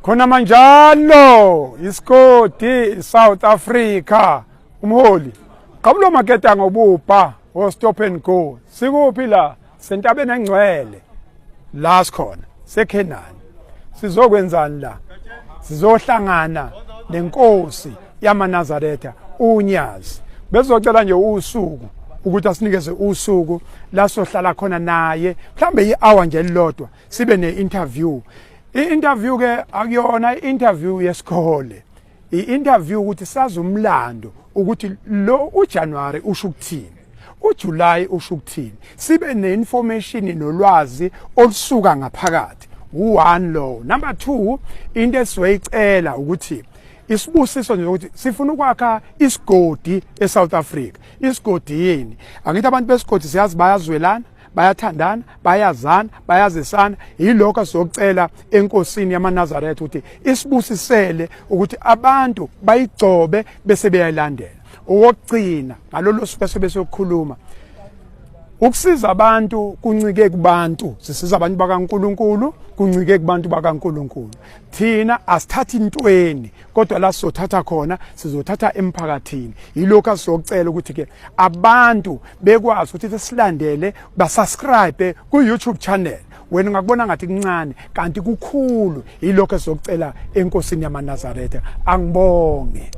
Khona manjalo isigodi South Africa umholi qabula maketa ngobubha o stop and go sikuphi la sentabeni engcwele la sikhona sekhenani sizokwenzani la sizohlangana nenkosi yamaNazaretha uNyazi bezocela nje usuku ukuthi asinikeze usuku la sohlala khona naye mhlambe i-hour nje elilodwa sibe ne-interview. I-interview ke akuyona i-interview yesikole, i-interview ukuthi sazi umlando ukuthi lo uJanuary usho ukuthini, uJuly usho ukuthini, sibe ne-information nolwazi olusuka ngaphakathi. U-one lowo. Number 2, into esizoyicela ukuthi isibusiso nje ukuthi sifuna ukwakha isigodi eSouth Africa. Isigodi yini? Angithi abantu besigodi siyazi bayazwelana, bayathandana, bayazana, bayazisana. Yilokho asizocela enkosini yamaNazaretha ukuthi isibusisele ukuthi abantu bayigcobe bese beyayilandela. Okokugcina ngalolu suku sobe sokukhuluma ukusiza abantu kuncike kubantu, sisiza abantu bakaNkuluNkulu, kuncike kubantu bakaNkuluNkulu. Thina asithathi intweni, kodwa la sizothatha khona sizothatha emphakathini. Yilokho asizocela ukuthi ke abantu bekwazi ukuthi silandele, basubscribe ku YouTube channel. Wena ungakubona ngathi kuncane kanti kukhulu. Yilokho esizokucela enkosini yamaNazaretha. Angibonge.